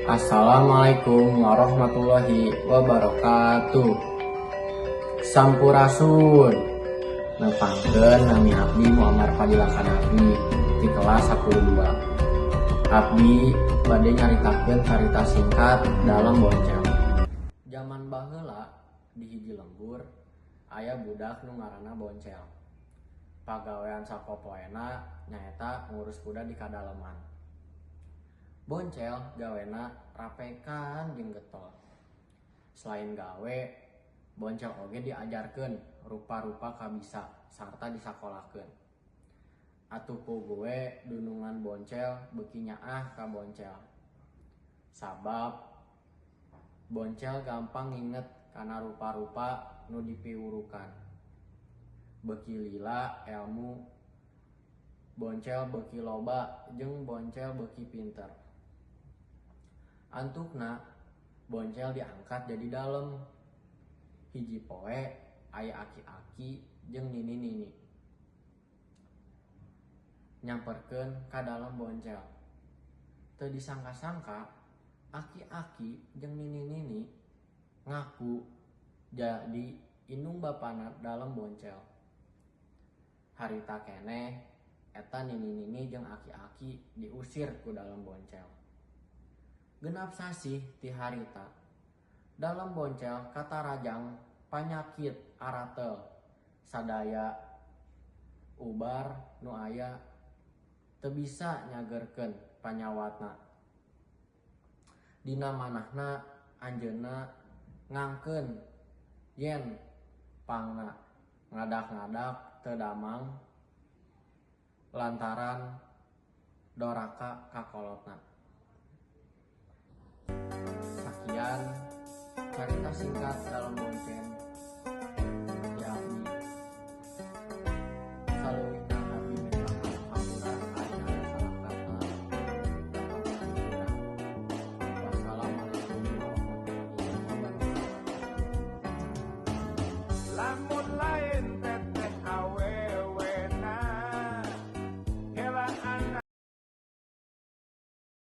Assalamualaikum warahmatullahi wabarakatuh. Sampurasun. Nepangkeun, nami abdi Muammar Fadila Kanafi di kelas 12. Abdi bade nyaritakeun carita singkat Dalem Boncel. Zaman baheula, di hiji lembur aya budak nu ngaranna Boncel. Pagawean sapopoena nyaeta ngurus kuda di kadaleman. Boncel gawena rapekan jeung getol. Selain gawe, Boncel oge diajarkeun rupa-rupa kabisa sarta disakolakeun. Atuh puguh we dunungan Boncel beuki nyaah ka Boncel. Sabab Boncel gampang nginget kana rupa-rupa nu dipiwurukan. Beuki lila elmu Boncel beuki loba jeung Boncel beuki pinter. Antukna Boncel diangkat jadi dalem. Hiji poe aya aki-aki jeung nini-nini nyamperkeun ka dalem Boncel. Teu disangka-sangka aki-aki jeung nini-nini ngaku jadi indung bapana Dalem Boncel. Harita keneh eta nini-nini jeung aki-aki diusir ku Dalem Boncel. 6 sasih ti harita, Dalem Boncel katarajang panyakit aratel. Sadaya ubar nu aya teu bisa nyageurkeun panyawatna. Dina manahna anjeunna ngangkeun yen pangna ngadak-ngadak teu damang lantaran doraka ka kolotna. Sakian carita singkat Dalem Boncel ti abdi. Saleuwihna abdi menta hampura aya salah kata atau kurang. Wassalamualaikum warahmatullahi wabarakatuh. Lamun